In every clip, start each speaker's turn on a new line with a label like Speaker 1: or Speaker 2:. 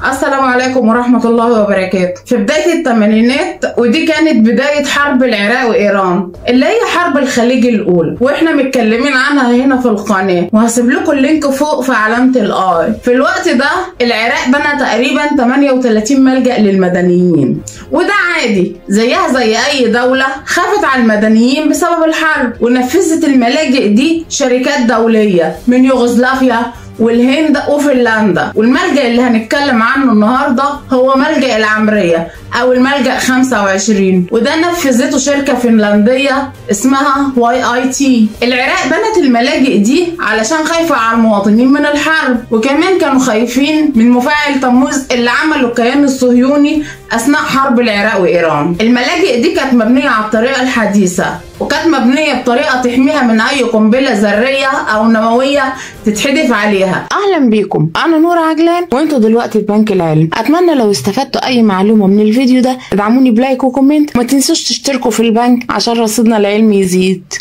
Speaker 1: السلام عليكم ورحمة الله وبركاته. في بداية الثمانينات، ودي كانت بداية حرب العراق وإيران اللي هي حرب الخليج الأولى، واحنا متكلمين عنها هنا في القناة، وهسيب لكم ال link فوق في علامة ال i. في الوقت ده العراق بنى تقريبا 38 ملجأ للمدنيين، وده عادي زيها زي أي دولة خافت على المدنيين بسبب الحرب، ونفذت الملاجئ دي شركات دولية من يوغوسلافيا والهند وفنلندا. والملجأ اللي هنتكلم عنه النهارده هو ملجأ العمرية أو الملجأ 25، وده نفذته شركة فنلندية اسمها YIT. العراق بنت الملاجئ دي علشان خايفة على المواطنين من الحرب، وكمان كانوا خايفين من مفاعل تموز اللي عمله الكيان الصهيوني أثناء حرب العراق وإيران. الملاجئ دي كانت مبنية على الطريقة الحديثة، وكانت مبنية بطريقة تحميها من أي قنبلة ذرية أو نووية تتحدف عليها.
Speaker 2: أهلا بيكم، أنا نور عجلان وأنتوا دلوقتي في بنك العلم. أتمنى لو استفدتوا أي معلومة من الفيديو ده ادعموني ب like و comment، وما تنسوش تشتركوا في البنك عشان رصيدنا العلمي يزيد.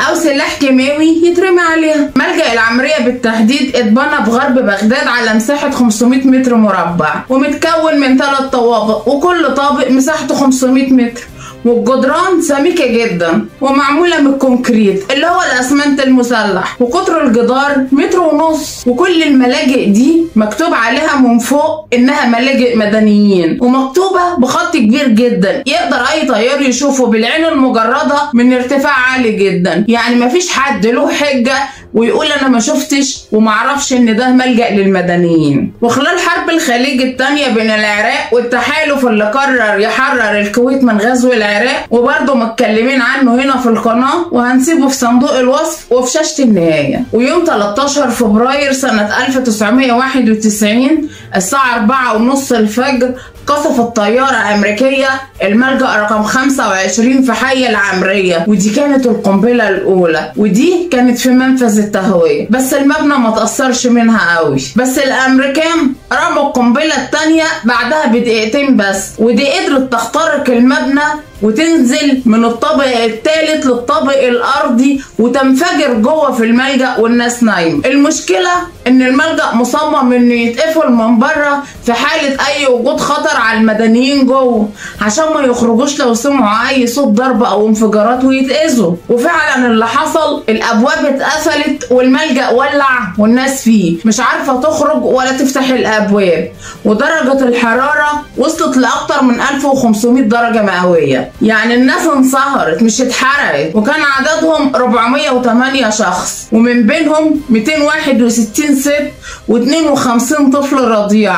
Speaker 1: أو سلاح كيماوي يترمي عليها. ملجأ العمرية بالتحديد اتبنى في غرب بغداد على مساحة 500 متر مربع، ومتكون من 3 طوابق، وكل طابق مساحته 500 متر، والجدران سميكة جدا ومعمولة من ال concrete اللي هو الأسمنت المسلح، وقطر الجدار 1.5 متر. وكل الملاجئ دي مكتوب عليها من فوق إنها ملاجئ مدنيين، ومكتوبة بخط كبير جدا يقدر أي طيار يشوفه بالعين المجردة من ارتفاع عالي جدا. يعني مفيش حد له حجة ويقول أنا ما شفتش ومعرفش إن ده ملجأ للمدنيين. وخلال حرب الخليج الثانية بين العراق والتحالف اللي قرر يحرر الكويت من غزو العراق، وبرضه متكلمين عنه هنا في القناة وهنسيبه في صندوق الوصف وفي شاشة النهاية. ويوم 13 فبراير سنة 1991 الساعة 4:30 الفجر قصفت طيارة أمريكية الملجأ رقم 25 في حي العمرية، ودي كانت القنبلة الأولى، ودي كانت في منفذ التهوية، بس المبنى ما تأثرش منها قوي. بس الأمريكان رموا القنبلة الثانية بعدها بدقيقتين بس، ودي قدرت تخترق المبنى وتنزل من الطابق الثالث للطابق الأرضي وتنفجر جوه في الملجأ والناس نايمة. المشكلة إن الملجأ مصمم إنه يتقفل من بره في حالة أي وجود خطر على المدنيين جوه، عشان ما يخرجوش لو سمعوا أي صوت ضرب أو انفجارات ويتأذوا. وفعلا اللي حصل، الأبواب اتقفلت والملجأ ولع والناس فيه مش عارفة تخرج ولا تفتح الأبواب، ودرجة الحرارة وصلت لأكتر من 1500 درجة مئوية. يعني الناس انصهرت مش اتحرقت، وكان عددهم 408 شخص، ومن بينهم 261 ست و52 طفل رضيع،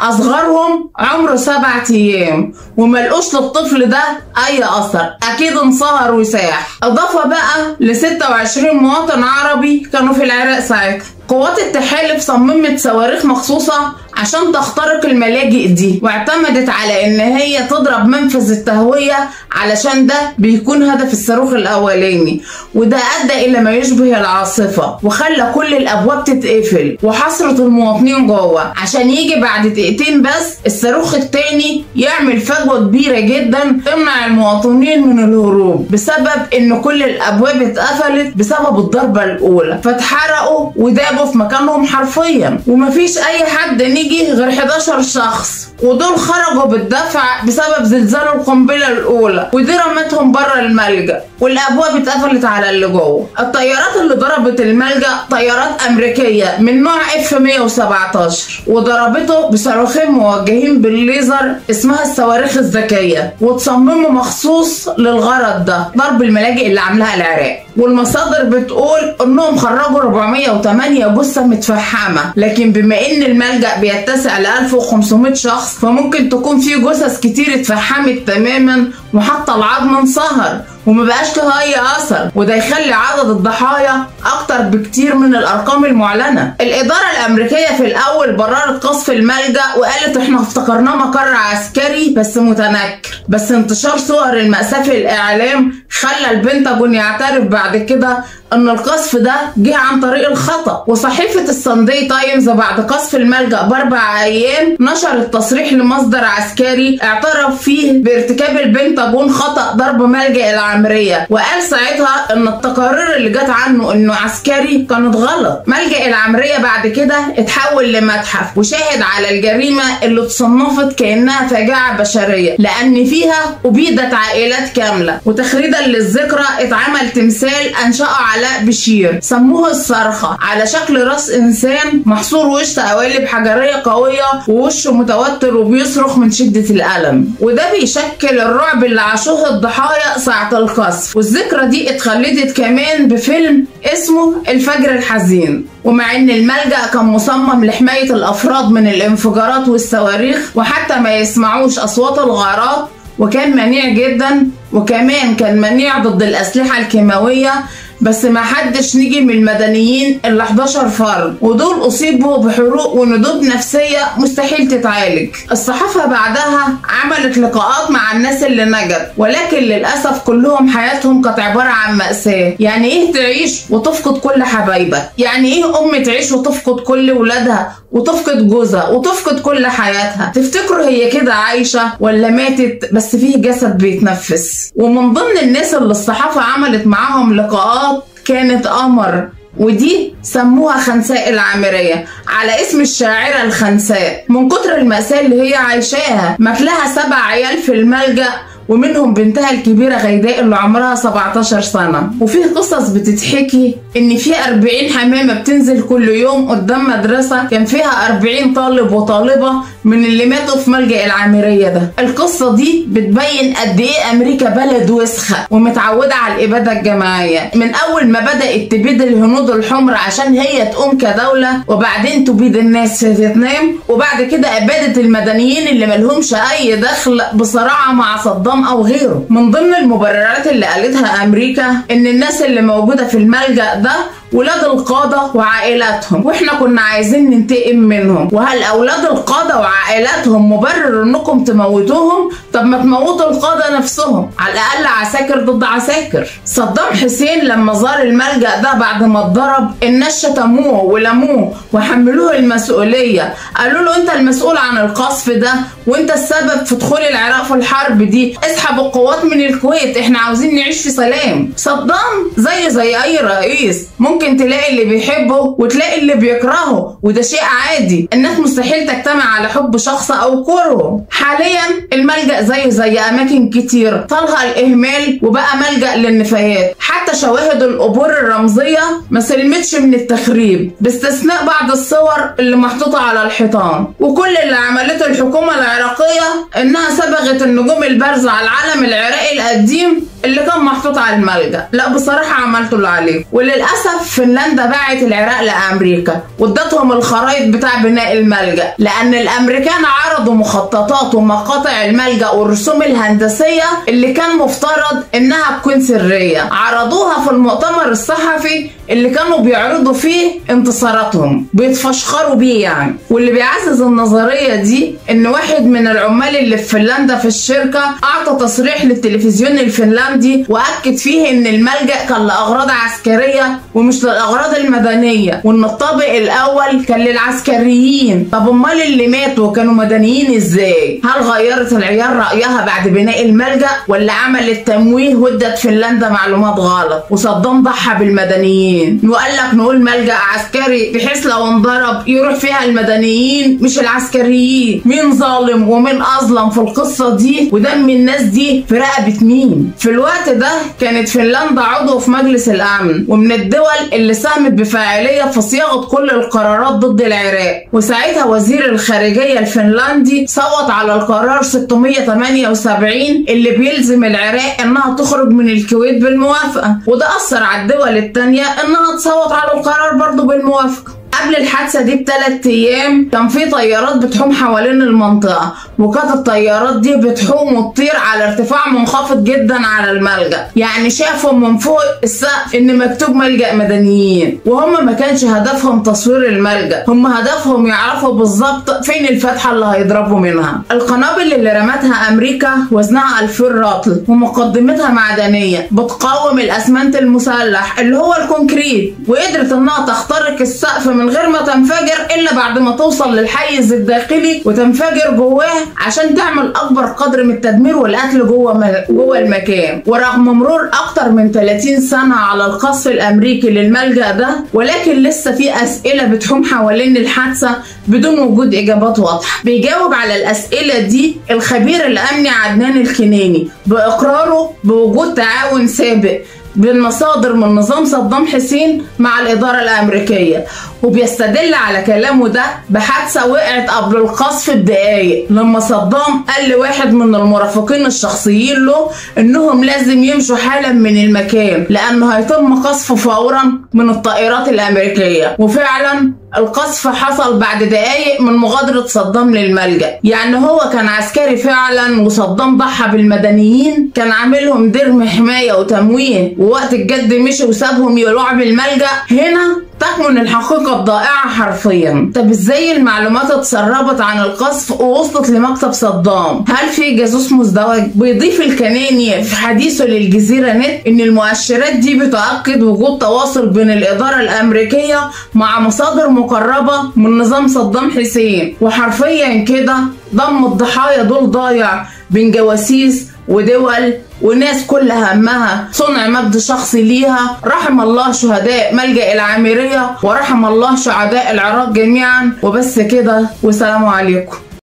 Speaker 1: اصغرهم عمره 7 ايام، وملقوش للطفل ده اي اثر، اكيد انصهر وساح. اضافه بقى ل 26 مواطن عربي كانوا في العراق ساعتها. قوات التحالف صممت صواريخ مخصوصة عشان تخترق الملاجئ دي، واعتمدت على ان هي تضرب منفذ التهوية علشان ده بيكون هدف الصاروخ الاولاني، وده ادى الى ما يشبه العاصفة وخلى كل الابواب تتقفل وحصرت المواطنين جوه، عشان يجي بعد دقيقتين بس الصاروخ الثاني يعمل فجوة كبيرة جدا تمنع المواطنين من الهروب، بسبب ان كل الابواب اتقفلت بسبب الضربة الاولى، فاتحرقوا ودابوا في مكانهم حرفيا. ومفيش اي حد نجي غير 11 شخص، ودول خرجوا بالدفع بسبب زلزال القنبلة الاولى، ودي رمتهم بره الملجأ والابواب اتقفلت على اللي جوه. الطيارات اللي ضربت الملجأ طيارات امريكية من نوع F-117، وضربته بصاروخين موجهين بالليزر اسمها الصواريخ الذكية، وتصمموا مخصوص للغرض ده، ضرب الملاجئ اللي عاملاها العراق. والمصادر بتقول انهم خرجوا 408 جثة متفحمه، لكن بما ان الملجأ بيتسع ل 1500 شخص فممكن تكون في جثث كتير اتفحمت تماما وحتى العظم انصهر ومبقاش لها اي اثر، وده يخلي عدد الضحايا اكتر بكتير من الارقام المعلنة. الادارة الامريكية في الاول بررت قصف الملجأ وقالت احنا افتكرناه مقر عسكري بس متنكر، بس انتشار صور المأساة في الاعلام خلى البنتاجون يعترف بعد كده ان القصف ده جه عن طريق الخطأ. وصحيفة الساندي تايمز بعد قصف الملجأ ب4 أيام نشرت تصريح لمصدر عسكري اعترف فيه بارتكاب البنتاجون خطأ ضرب ملجأ العامرية، وقال ساعتها ان التقارير اللي جت عنه انه عسكري كانت غلط. ملجأ العامرية بعد كده اتحول لمتحف وشاهد على الجريمة اللي اتصنفت كأنها فاجعة بشرية، لأن فيها أبيدت عائلات كاملة. وتخليدا للذكرى اتعمل تمثال أنشأه علاء بشير سموه الصرخة، على شكل راس إنسان محصور وسط قوالب حجرية قوية ووشه متوتر وبيصرخ من شدة الألم، وده بيشكل الرعب اللي عاشوه الضحايا ساعة القصف. والذكرى دي اتخلدت كمان بفيلم اسمه الفجر الحزين. ومع ان الملجأ كان مصمم لحماية الأفراد من الانفجارات والصواريخ وحتى ما يسمعوش أصوات الغارات، وكان منيع جدا، وكمان كان منيع ضد الأسلحة الكيماوية، بس ما حدش نجي من المدنيين الا 11 فرد، ودول اصيبوا بحروق وندوب نفسية مستحيل تتعالج. الصحافة بعدها عملت لقاءات مع الناس اللي نجت، ولكن للاسف كلهم حياتهم كانت عبارة عن مأساة. يعني ايه تعيش وتفقد كل حبايبك؟ يعني ايه ام تعيش وتفقد كل ولادها وتفقد جوزها وتفقد كل حياتها؟ تفتكروا هي كده عايشه ولا ماتت بس فيه جسد بيتنفس؟ ومن ضمن الناس اللي الصحافة عملت معاهم لقاءات كانت قمر، ودي سموها خنساء العامرية على اسم الشاعرة الخنساء، من كتر المأساة اللي هي عايشاها. مات لها 7 عيال في الملجأ، ومنهم بنتها الكبيرة غيداء اللي عمرها 17 سنة. وفيه قصص بتتحكي ان في 40 حمامة بتنزل كل يوم قدام مدرسة كان فيها 40 طالب وطالبة من اللي ماتوا في ملجأ العامرية ده. القصة دي بتبين قد ايه امريكا بلد وسخة ومتعودة على الابادة الجماعية، من اول ما بدأت تبيد الهنود الحمر عشان هي تقوم كدولة، وبعدين تبيد الناس في فيتنام، وبعد كده ابادت المدنيين اللي ملهمش اي دخل بصراعة مع صدام او غيره. من ضمن المبررات اللي قالتها امريكا ان الناس اللي موجودة في الملجأ ده ولاد القادة وعائلاتهم، واحنا كنا عايزين ننتقم منهم. وهل اولاد القادة وعائلاتهم مبرر انكم تموتوهم؟ طب ما تموتوا القادة نفسهم، على الاقل عساكر ضد عساكر. صدام حسين لما زار الملجأ ده بعد ما اتضرب، الناس شتموه ولموه وحملوه المسؤولية، قالوا له انت المسؤول عن القصف ده، وانت السبب في دخول العراق في الحرب دي، اسحب القوات من الكويت، احنا عاوزين نعيش في سلام. صدام زي اي رئيس، ممكن تلاقي اللي بيحبه وتلاقي اللي بيكرهه، وده شيء عادي، الناس مستحيل تجتمع على حب شخص او كرهه. حاليا الملجأ زيه زي اماكن كتير طالها الاهمال وبقى ملجأ للنفايات، حتى شواهد القبور الرمزية ما سلمتش من التخريب باستثناء بعض الصور اللي محطوطة على الحيطان. وكل اللي عملته الحكومة العراقية انها صبغت النجوم البارزة على العلم العراقي القديم اللي كان محطوط على الملجأ. لا بصراحة عملته اللي عليه. وللأسف فنلندا باعت العراق لأمريكا وادتهم الخرايط بتاع بناء الملجأ، لأن الأمريكان عرضوا مخططات ومقاطع الملجأ والرسوم الهندسية اللي كان مفترض إنها تكون سرية، عرضوها في المؤتمر الصحفي اللي كانوا بيعرضوا فيه انتصاراتهم، بيتفشخروا بيه يعني. واللي بيعزز النظرية دي إن واحد من العمال اللي في فنلندا في الشركة أعطى تصريح للتلفزيون الفنلندي وأكد فيه إن الملجأ كان لأغراض عسكرية ومش للأغراض المدنية، وإن الطابق الأول كان للعسكريين. طب أمال اللي ماتوا كانوا مدنيين إزاي؟ هل غيرت العيار رأيها بعد بناء الملجأ ولا عملت تمويه وادت فنلندا معلومات غلط؟ وصدام ضحى بالمدنيين وقال لك نقول ملجأ عسكري بحيث لو انضرب يروح فيها المدنيين مش العسكريين. مين ظالم ومين أظلم في القصة دي؟ ودم الناس دي في رقبة مين؟ في الوقت ده كانت فنلندا عضو في مجلس الأمن ومن الدول اللي ساهمت بفاعلية في صياغة كل القرارات ضد العراق، وساعتها وزير الخارجية الفنلندي صوت على القرار 678 اللي بيلزم العراق انها تخرج من الكويت بالموافقة، وده أثر على الدول التانية انها تصوت على القرار برضو بالموافقة. قبل الحادثة دي ب3 أيام كان في طيارات بتحوم حوالين المنطقة، وكانت الطيارات دي بتحوم وتطير على ارتفاع منخفض جدا على الملجأ، يعني شافوا من فوق السقف ان مكتوب ملجأ مدنيين، وهم ما كانش هدفهم تصوير الملجأ، هم هدفهم يعرفوا بالظبط فين الفتحة اللي هيضربوا منها. القنابل اللي رمتها امريكا وزنها 2000 رطل ومقدمتها معدنية بتقاوم الاسمنت المسلح اللي هو ال concrete، وقدرت انها تخترق السقف من غير ما تنفجر الا بعد ما توصل للحيز الداخلي وتنفجر جواه عشان تعمل اكبر قدر من التدمير والقتل جوه المكان. ورغم مرور اكتر من 30 سنة على القصف الامريكي للملجأ ده، ولكن لسه في اسئلة بتحوم حوالين الحادثة بدون وجود اجابات واضحة. بيجاوب على الاسئلة دي الخبير الامني عدنان الكناني باقراره بوجود تعاون سابق بين مصادر من نظام صدام حسين مع الإدارة الأمريكية، وبيستدل على كلامه ده بحادثة وقعت قبل القصف بدقايق لما صدام قال لواحد من المرافقين الشخصيين له إنهم لازم يمشوا حالا من المكان لأنه هيتم قصفه فورا من الطائرات الأمريكية، وفعلا القصف حصل بعد دقايق من مغادرة صدام للملجأ. يعني هو كان عسكري فعلا، وصدام ضحى بالمدنيين، كان عاملهم درم حماية وتمويه، ووقت الجد مشي وسابهم يلعب الملجأ. هنا تكمن الحقيقة الضائعة حرفيا. طب ازاي المعلومات اتسربت عن القصف ووصلت لمكتب صدام؟ هل في جاسوس مزدوج؟ بيضيف الكناني في حديثه للجزيرة نت ان المؤشرات دي بتؤكد وجود تواصل بين الإدارة الأمريكية مع مصادر مقربة من نظام صدام حسين، وحرفيا كده ضم الضحايا دول ضايع بين جواسيس ودول وناس كل همها صنع مجد شخصي ليها. رحم الله شهداء ملجأ العامرية، ورحم الله شهداء العراق جميعا. وبس كده، وسلام عليكم.